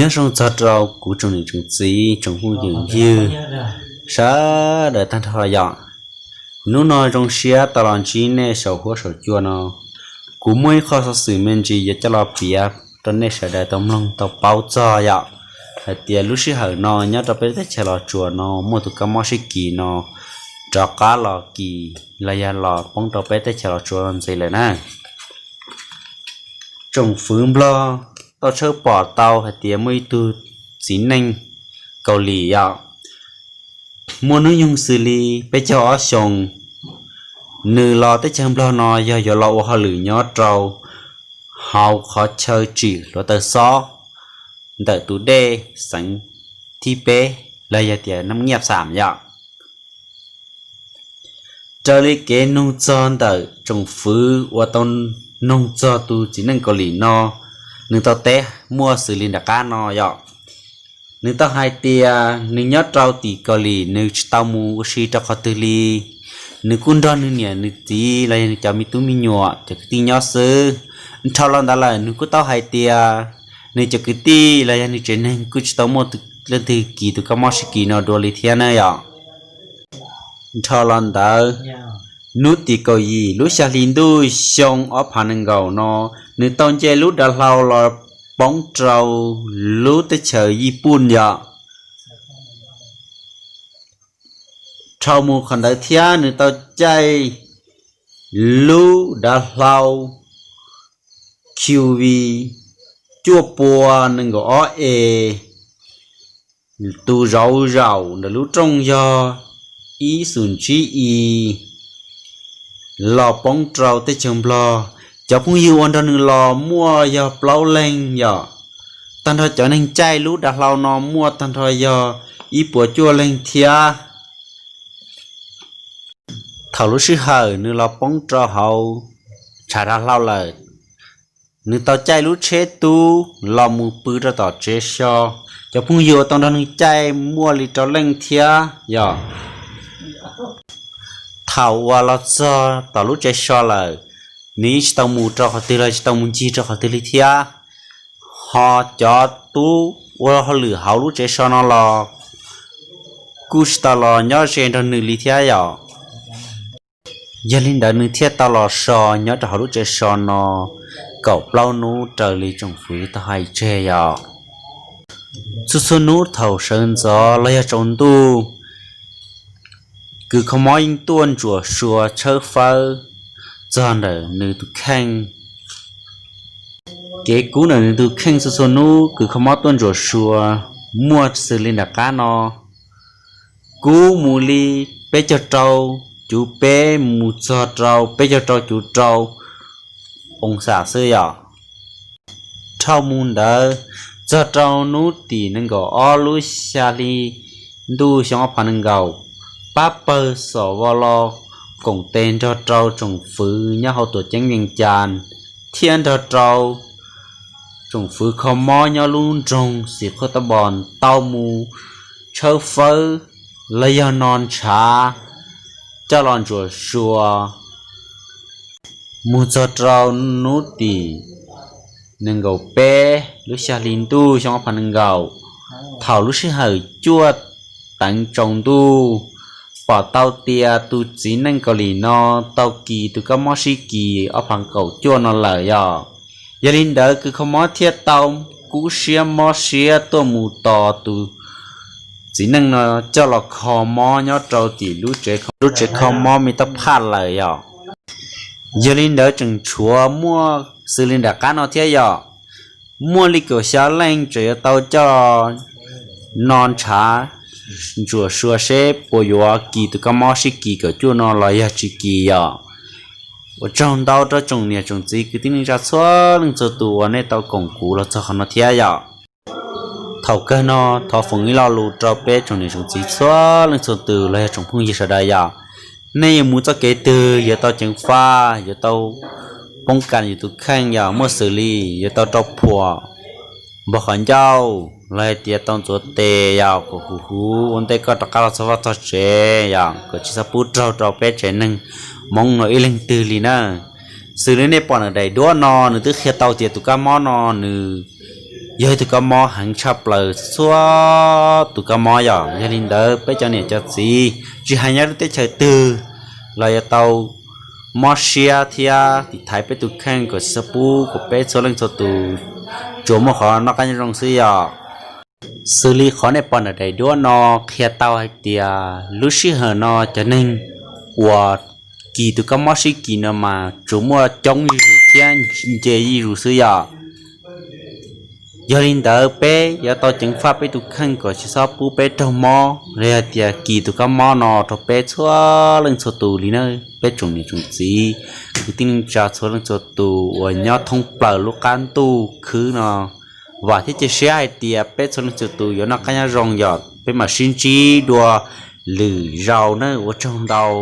Nyob zoo txog rau kuv tsoom niam tsoom txiv tsoom phooj ywg sawv daws tag nrho yom. Hnub no zoo siab tau los ntsib nej saum huab saum cua no. Kuv muaj ib qho xov xwm me ntsis yuav coj los piav rau nej sawv daws tau mloog tau paub txog yom, hais tias lub sij hawm no nyob rau peb teb chaws Los Tsuas no muaj tus kab mob sib kis no rov qab los kis los yog los poob rau peb teb chaws Los Tsuas ntxiv lawm na. Tsoom fwv Nplog tau tshawb pom tau hais tias muaj ib tug txiv neej Kaus Lim yom, muaj hnub nyoog xws li peb caug ob xyoos. Nws los teb chaws Nplog no yog yuav los ua hauj lwm nyob rau hauv qhov chaw tsim hluav taws xob ntawm tus dej xeev thib peb los yog tias Naj Nyiaj Xam yom. Raws li kev nug txog ntawm tsoom fwv uas tau nug txog tus txiv neej Kaus Lim no, nws tau teb muaj xws li nram qab no yom. Nws tau hais tias nws nyob rau tim Kaus Lim, nws tsis tau mus ua si rau qhov twg li. Nws kuj nrog nws niam nws txiv los yog nws cov me tub me nyuam cov kwv tij nyob xwb. Dhau los ntawd lawm nws kuj tau hais tias nws cov kwv tij los yog nws tsev neeg kuj tsis tau muaj leej twg kis tus kab mob sib kis no dua li thiab na yom. Dhau los ntawd, hnub tim kaum yim lub xya hli ntuj xyoo ob phav nees nkaum no, nws tau nce lub dav hlau los poob rau lub teb chaws Yij Pun yom. Dhau mus qhov ntawd thiab nws tau caij lub dav hlau Q V cuaj pua nees nkaum ob E, tus zauv zaum ntawm lub rooj yog ib xus ntsib i, los poob rau teb chaws Nplog. Cov phooj ywg uas nrog nws los muaj yog plaub leeg yom. Tag nrho cov neeg caij lub dav hlau no muaj tag nrho yog ib puas cuaj leeg thiab. Thaum lub sij hawm nws los poob rau hauv tshav dav hlau lawm, nws tau caij lub tsheb tub los mus pw rau tom tsev so. Cov phooj ywg uas tau nrog nws caij muaj li rau leej thiab yom. Thaum uas los txog tom lub tsev so lawm, nws yeej tsis tau mus rau qhov twg los tsis tau mus ncig rau qhov twg li thiab. Ho cov tub ua hauj lwm hauv lub tsev so no los kuj tsis tau los nyob ze nrog nws li thiab yom. Yog li ntawd nws thiaj tau los so nyob rau hauv lub tsev so no kaum plaub hnub raws li tsoom fwv tau hais tseg yom. Txhua txhua hnub thaum sawv ntxov los yog tsaus ntuj, kws kho mob yeej tuaj ntsuam sua tshawb fawb txog ntawm nws tus kheej. Kev kub ntawm nws tus kheej txhua txhua hnub kws kho mob tuaj ntsuam sua muaj xws li nram qab no. Kub mus li peb caug rau cuv peb mus txog rau peb caug rau cuv rau oo xam xwb yom. Dhau mus ntawd txog rau hnub tim nees nkaum ob lub xya hli ntuj xyoo ob phav nees nkaum, pab pawg xom vo lo koom tes nrog rau tsoom fwv nyob hauv tuam ceeb Vees Cas thiab nrog rau tsoom fwv kho mob nyob lub nroog Xim Qhuab Tab Npos tau mus tshawb fawb los yog no ntshav coj los ntsuam sua mus txog rau hnub tim nees nkaum peb lub xya hli ntuj xyoo ob phav nees nkaum. Thaum lub sij hawm cuaj teev tsaus ntuj, pom tau tias tus txiv neej Kaus Lim no tau kis tus kab mob sib kis ob phav kaum cuaj no lawm yom. Yog li ntawd kws kho mob thiaj tau kub siab mob siab tuaj mus tos tus txiv neej no coj los kho mob nyob rau tim lub tsev kho mob Me Tab Phaj lawm yom. Yog li ntawd tseem tshuav muaj xws li nram qab no thiab yom. Muaj li kaum xya leej tseem yuav tau coj no ntshav ntsuam sua seb puas yuav kis tus kab mob sib kis kaum cuaj no los yog tsis kis yom. Ua tsaug ntau rau tsoom niam tsoom txiv kwv tij neej tsa txhua leej txhua tus uas nej tau koom kuv los txog qhov no thiab yom. Thaum kawg no thov foom ib lo lus rau peb tsoom niam tsoom txiv txhua leej txhua tus los yog tsoom phooj ywg sawv daws yom. Nej yuav mus txoj kev twg yuav tau ceev faj, yuav tau poob kas yus tus kheej yom, muaj xws li yuav tau rau phuam, npog qhov ncauj los hais tias tau ntxuav tes yom, kom huv huv ua ntej koj rov qab los txog vaj txog tsev yom, kom tsis txhob pub raug rau peb tsev neeg Hmoob no ib leeg twg li na. Xws li nej pom ntawm daim duab no nws twb qhia tau tias tus kab mob no nws yog ib tug kab mob heev tshaj plaws txhua tus kab mob yom. Yog li ntawd peb cov niam cov txiv tsis hais nyob lub teb chaws twg los yuav tau mob siab thiab tiv thaiv peb tus kheej kom tsis txhob pub kom peb txhua leej txhua tus tsuas muaj qhov noj qab nyob zoo xwb yom. Xws li qhov nej pom ntawm daim duab no qhia tau hais tias lub sij hawm no cov neeg uas kis tus kab mob sib kis no mas tsuas muaj coob zuj zus thiab nce zuj zus xwb yom. Yog li ntawd peb yuav tau ceev faj peb tus kheej kom tsis txhob pub peb raug mob los yog tias kis tus kab mob no rau peb txhua leej txhua tus li na. Peb tsoom niam tsoom txiv kwv tij neej tsa txhua leej txhua tus uas nyob thoob plaws lub qab ntuj khwb no, vam thiab cia siab hais tias peb txhua leej txhua tus yuav noj qab nyob zoo yom. Peb mam sib ntsib dua lwm zaus na, ua tsaug ntau.